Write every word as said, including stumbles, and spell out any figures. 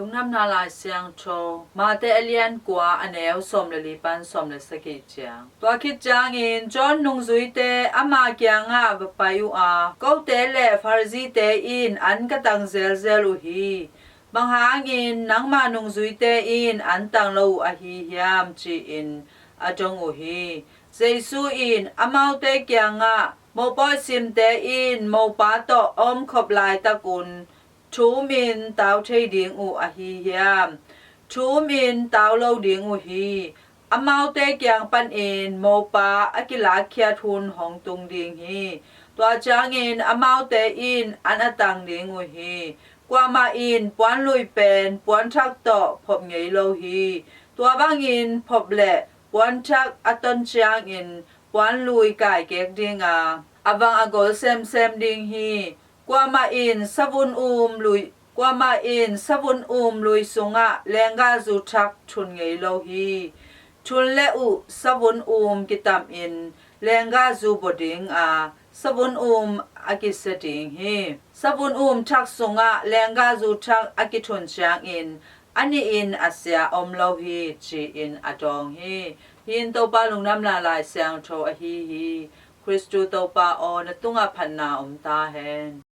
Lungdamna Lai Siangtho, Mate a lian kua, a neu sawm le li pan sawm le sagih ciang. Tua khit ciangin John nungzuite ama kiangah va pai uh a, kote le Pharisee-te in an ka tang zelzel uh hi. Bang hangin nangma nungzuite in an tang lo uh ahi hiam, ci-in a dong uh hi. Jesu in amaute kiangah, mopawi simte in mopa tawh a omkhop laitakun thum in tau thei ding uh ahi hiam? Thum in tau lo ding uh hi. Amaute kiang panin mopa a kilakkhiat hun hong tung ding hi. Tua ciangin amaute in an a tang ding uh hi. Kuamah in puanlui pen puanthak tawh phop ngei lo hi. Tua bangin phop le puanthak a ton ciangin puanlui kaikek ding a, a vang a gol semsem ding hi. Kuamah in savun um lui, kuamah in savun um lui sungah lenggahzu thak thun ngei lo hi. Thun le uh savun um kitam in lenggahzu baw ding a, savun um a kisia ding hi. Savun um thak sungah lenggahzu thak a kithun ciangin a nih in a sia om lo hi, ci-in a dawng hi. Hih in Topa Lungdamna Lai Siangtho ahi hi. Khristu Topa aw, na tungah phatna om ta hen.